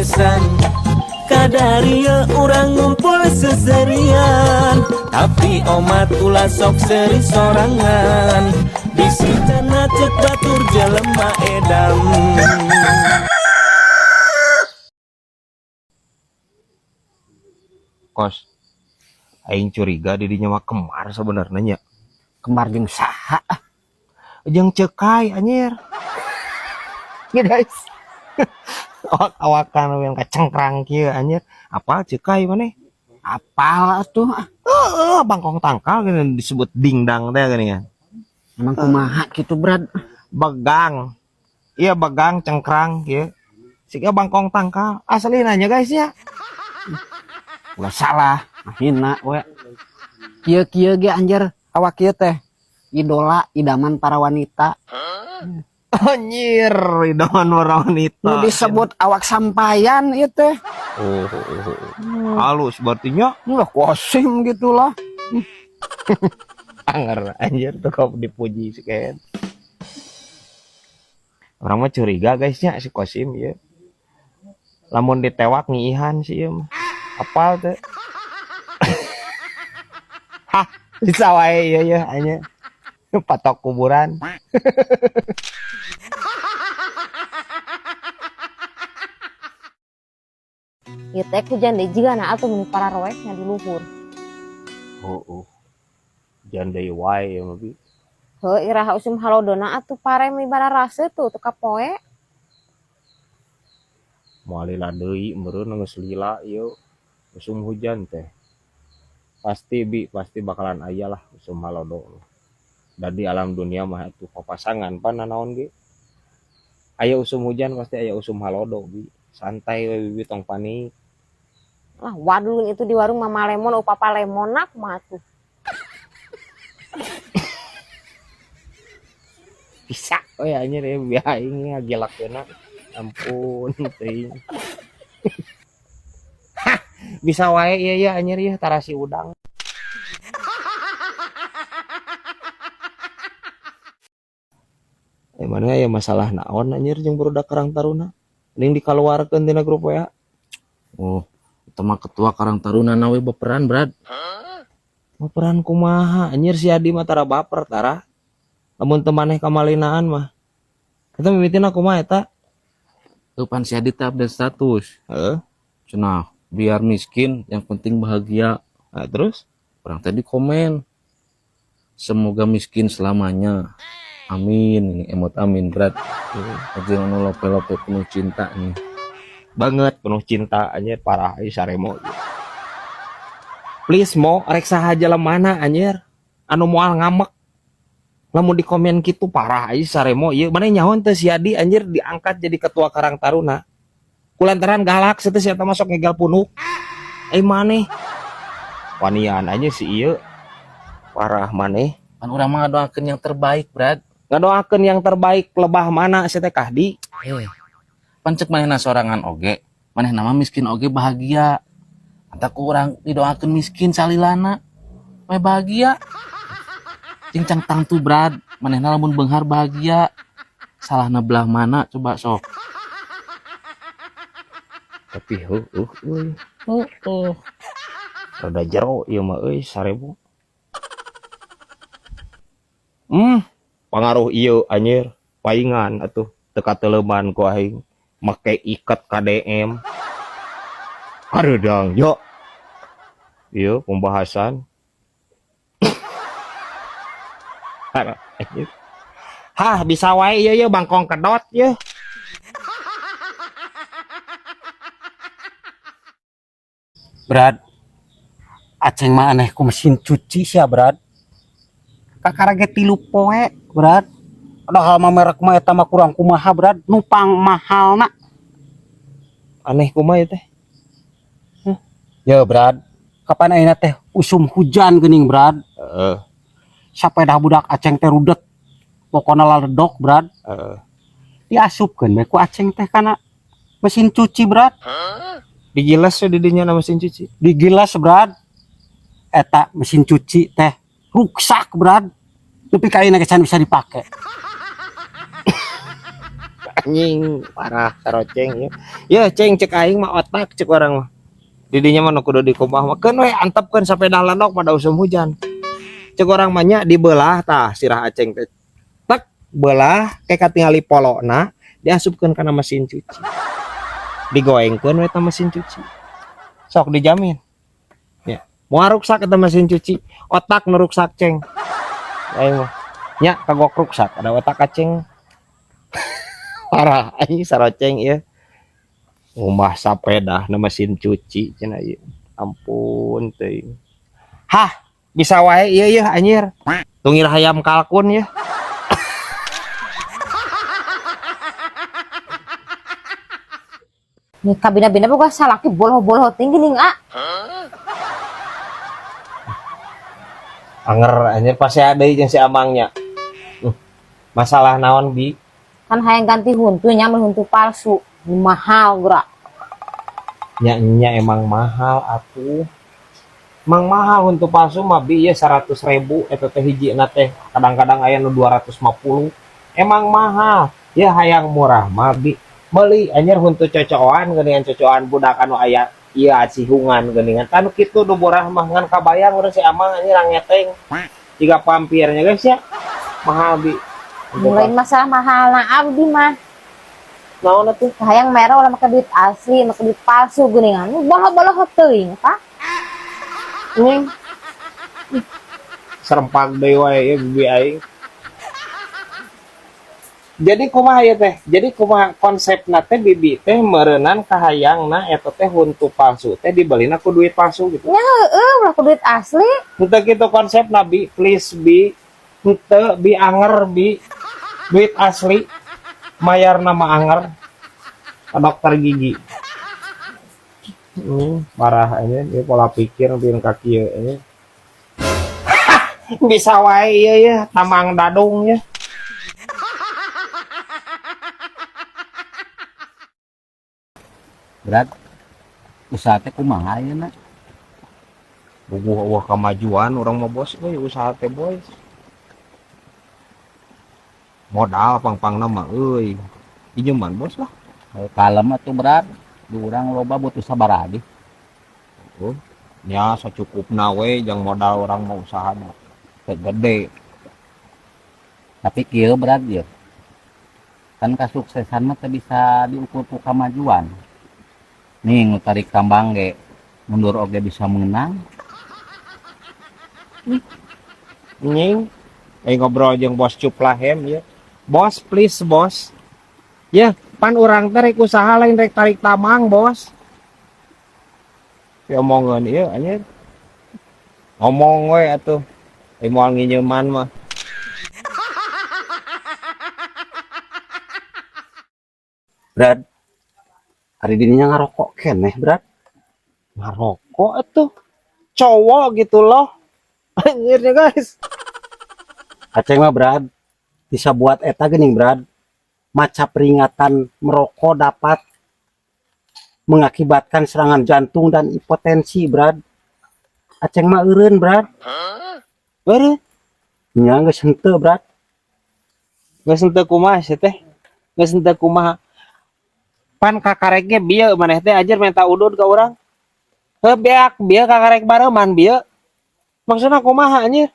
bebesan. Kadarieu urang ngumpul seserian, tapi omat ulah sok seri sorangan. Bisi cenah cek batur jelema edan. Kos, aing curiga didinya mah kemar sebenarnya nya. Kemar jeung saha? Jeung cekai anjir. Ya guys. Awak-awakan yang kacengkrang kieu anjir. Apa cekai maneh? Apal atuh. Heeh, bangkong tangkal gini disebut dingdang teh gini kan. Emang kumaha kitu, Brad? Begang. Iya, begang cengkrang kieu. Siga bangkong tangkal. Asli nanya guys ya. Ulah salah, hina we. Kieu-kieu ge anjir awak kieu teh idola idaman para wanita. Anjir, idaman para wanita. Nu disebut awak sampayan ieu teh. Oh. Halus berarti nya. Lah, Kosim gitu lah. Anger anjir tuh kau dipuji sih kan. Urang mah curiga guysnya si Kosim ya. Lamun ditewak ngiihan sih ieu mah. Apal teh? Hah, bisa wae ieu ya anjir. Patok kuburan. Ieu teh hujan deui jigana atuh mun pararoek nya di luhur. Oh. Hujan deui wae ya mah bi. Heuh, iraha usum halodona atuh pare mi bararase tuh teu kapoe. Moal lila deui meureun geus lila ieu usum hujan teh. Pasti bi, pasti bakalan aya lah usum halodo. Da di alam dunia mah atuh papasangan pan nanaon ge. Aya usum hujan pasti aya usum halodo bi. Santai we bibi, tong panik. Lah, wadulun itu di warung Mama Lemon, oh Papa Lemon nak mah tuh. Bisa oh ya anjir ya bi aing ngagelakeunna. Ampun teuing. Hah, bisa wae ieu ya anjir ya tarasi udang. Mana ya masalah naon anjir jeung barudak Karang Taruna. Mending dikaluarkeun tina grup WA. Oh, itu mah ketua Karang Taruna nawe baperan, Brad. Baperan kumaha anjir, si Adi mah tara baper tara. Lamun teu maneh kamalinaan mah. Eta mimitina kumaha eta? Tuh pan si Adi teh update status. Heeh. Cenah, biar miskin yang penting bahagia. Nah, terus? Orang tadi komen. Semoga miskin selamanya. Amin, ini emot amin, Brad. Aja anu lope-lope penuh cinta nih. Banget penuh cinta anjir, parah ieu saremo. Please mo rek saha mana anjir anu moal ngamek. Lamun di komen kitu parah ieu saremo ieu. Maneh nyaho teu si Adi anjir diangkat jadi ketua Karang Taruna. Kulantaran galak teh si eta masuk ngegel punuk. Maneh wanian aja si ieu. Parah maneh. Pan urang mah ngadoakeun yang terbaik, Brad. Ngadoakeun yang terbaik lebah mana si teh kahdi? Pan cek manehna sorangan oge, manehna mah miskin oge bahagia. Anta ku urang didoakeun miskin salilana. Meh bahagia. Cincang tangtu, Brad, manehna lamun beunghar bahagia. Salahna belah mana coba sok. Tapi heueuh euy. Heueuh. Rada jero ieu mah euy 1000. Pangaruh ieu anjir, paingan atuh teu kateuleman ku aing make iket KDM. Hareudang yo. Ieu pembahasan. Hah, bisa wae ieu ieu bangkong kedot ieu. Brad, aceng mah aneh ku mesin cuci sia, Brad. Kakara ge 3 poe, Brad. Padahal mah merek mah eta mah kurang kumaha, Brad, nupang mahalna. Aneh kumaha ieu teh? Hah? Ya, Brad. Kapan ayeuna teh usum hujan geuning, Brad? Heeh. Sapeda budak aceng teh rudet. Pokona laledok, Brad. Heeh. Diasupkeun we ku aceng teh kana mesin cuci, Brad. Hah? Digilas we di dinya na mesin cuci. Digilas, Brad. Eta mesin cuci teh ruksak, Brad. Nepi ka ayeuna ge can bisa dipake. Anjing parah saroceng ya. Ya ceng cek aing mah otak cek orang mah. Didinya mah nu kudu dikumbah mah keun we antepkeun sapeda landok pada usum hujan. Cek orang mah nya dibelah tah sirah aceng teh. Tek belah ke katingali polokna diasupkeun kana mesin cuci. Digoengkeun we ta mesin cuci. Sok dijamin. Ya, moal ruksak eta mesin cuci, otak nu ruksak ceng. Aing mah nya kagok ruksak ada otak aceng. Parah anjing saroceng ieu. Ngumbah sapeda na mesin cuci cenah ieu. Ampun teuing. Hah, bisa wae ieu yeuh anjir. Tungil hayam kalkun yeuh. Nih kabina-bina boga salaki boloh-boloh tinggi ning ah. Anger anjir pasti ada jeung si amangnya. Masalah naon bi? Kan hayang ganti huntu nya mun huntu palsu. Mahal geura. Nya nya emang mahal atuh. Emang mahal huntu palsu mah bi ieu 100.000 eta teh hijina teh. Kadang-kadang aya nu 250. Emang mahal. Ya hayang murah mah bi. Meuli anjir huntu cocoan geuningan cocoan budak anu aya ieu acihungan geuningan. Tanu kitu nu murah mah ngan kabayang urang si amang anjir ngeteng. Jiga pampirnya guys ya. Mahal bi. Mulai masalah mahal na abdi mah. Naon atuh? Hayang merah ulah make duit asli, make duit palsu geuningan. Boloh-boloh teuing, Pak. Ning. Serempak deui wae ieu bibi aing. Jadi kumaha ieu teh? Jadi kumaha konsepna teh bibi teh meureunan kahayangna eta teh huntu palsu teh dibelina ku duit palsu gitu. Nya heueuh, ulah ku duit asli. Henteu kitu konsepna bi, please bi. Henteu bi anger bi. Duit asli mayar nama anger ke dokter gigi. Parah ini dia pola pikir bikin kaki ya ini. Bisa wae ieu ya, tamang dadung ya. Berat. Usaha teh kumaha ayeuna? Bubuh eueuh kamajuan urang mah bos euy usaha teh boys. Modal pang-pangna mah euy. Pinjeman bos lah. Kalem atuh berat. Di urang loba butuh sabaraha di. Oh, nya sacukupna we jang modal urang mah usaha mah teu gede. Tapi kieu berat ieu. Kan kasuksesan mah teu bisa diukur ku kamajuan. Nih nu tarik tambang ge mundur oge bisa menang. Nying, ngobrol jeung bos Cuplahem ya. Bos please bos. Ya, pan urang teh rek usaha lain rek tarik tamang bos. Ya omongan ieu anjir. Ngomong we atuh. Moal nginjeman mah. Brad. Hari dininya ngarokok keneh, Brad. Ngarokok atuh. Cowok gitu loh. Anjirnya guys. Aceng mah Brad. Bisa buat eta geuning Brad. Maca peringatan merokok dapat mengakibatkan serangan jantung dan hipotensi, Brad. Aceng mah eureun, Brad. Eureun? Nya geus henteu, Brad. Geus henteu kumaha sih teh? Geus henteu kumaha? Pan kakarek ge bieu maneh teh anjir minta udud ka urang. Heuh beak bieu kakarek bareuman bieu. Maksudna kumaha anjir?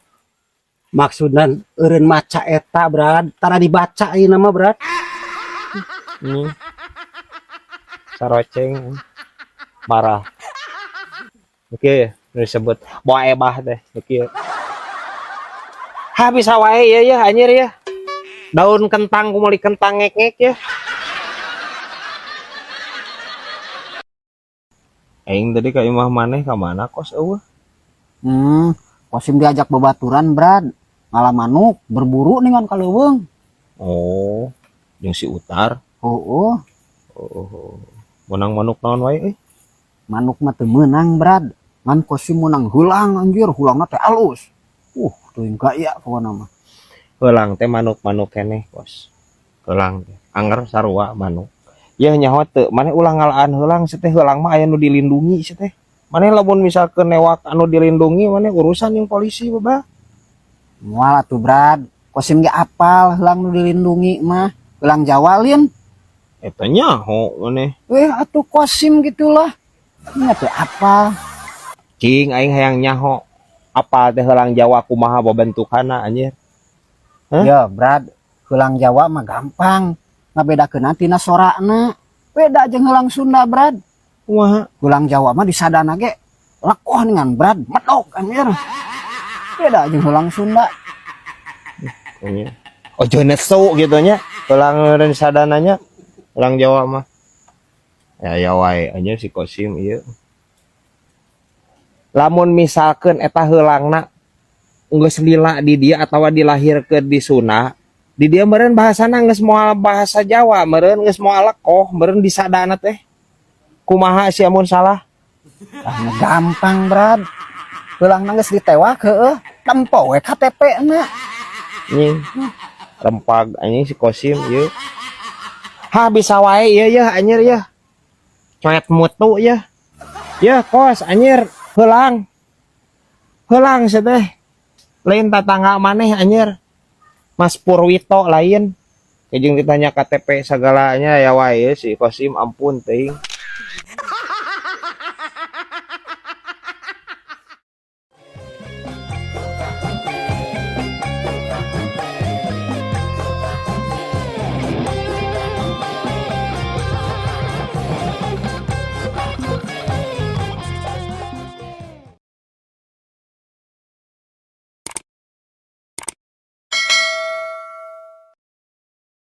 Maksudna eureun maca eta, Brad. Tara dibaca ayeuna mah, Brad. Saroceng marah. Oke, disebut bawa ebah teh. Oke. Ha bisa wae ieu ya anjir ya. Daun kentang kumali kentang ngek-ngek ya. Aing tadi ka imah maneh ka mana kos eueuh? Kosim diajak babaturan, Brad. Ngalah manuk berburu ningan ka leuweung. Oh, jeung si Utar. Heeh. Oh, menang manuk naon wae euy? Manuk mah teu meunang, Brad. Ngan kosim meunang heulang anjir, hulangna teh alus. Teuing gaya pokona mah. Heulang teh manuk-manuk keneh, Bos. Heulang teh anger sarua manuk. Yeuh nyaho teu, maneh ulah ngalaan heulang sih teh, heulang mah aya nu dilindungi sih teh. Maneh lamun misalkeun newak anu dilindungi maneh urusan jeung polisi babah. Moal atuh, Brad. Kosim ge apal heulang nu dilindungi mah. Heulang Jawa lin. Eta nyaho maneh. Eh, atuh Kosim gitulah. Nya teh apa? Cing, aing hayang nyaho. Apa teh heulang Jawa kumaha babentukanna, anjir? Hah? Ya, Brad, heulang Jawa mah gampang. Ngabedakeun tina sorana. Beda jeung heulang Sunda, Brad. Kumaha? Heulang Jawa mah disadana ge lekoh dengan, Brad, medok anjir. Beda jeung heulang Sunda. Iya. Ojo nesu gitu nya. Heulang sadananya. Heulang Jawa mah. Ya ya wae anjir si Kosim ieu. Lamun misalkan eta heulangna geus lila di dia atawa dilahirkeun di Sunda, di dia meureun bahasana geus moal bahasa Jawa, meureun geus moal lekoh, meureun disadana teh. Kumaha sia mun salah? Ah, gampang, Brad. Heulang geus ditewak heueuh, tempo we KTP na. Anjing. Rempag anjing si Kosim ieu. Ha, bisa wae ieu yeuh anjir yeuh. Coet mutu ya. Ya kos anjir heulang. Heulang sia teh. Lain tatangga maneh anjir. Mas Purwito lain. Jeung ditanya KTP segalanya ya wae si Kosim, ampun teuing.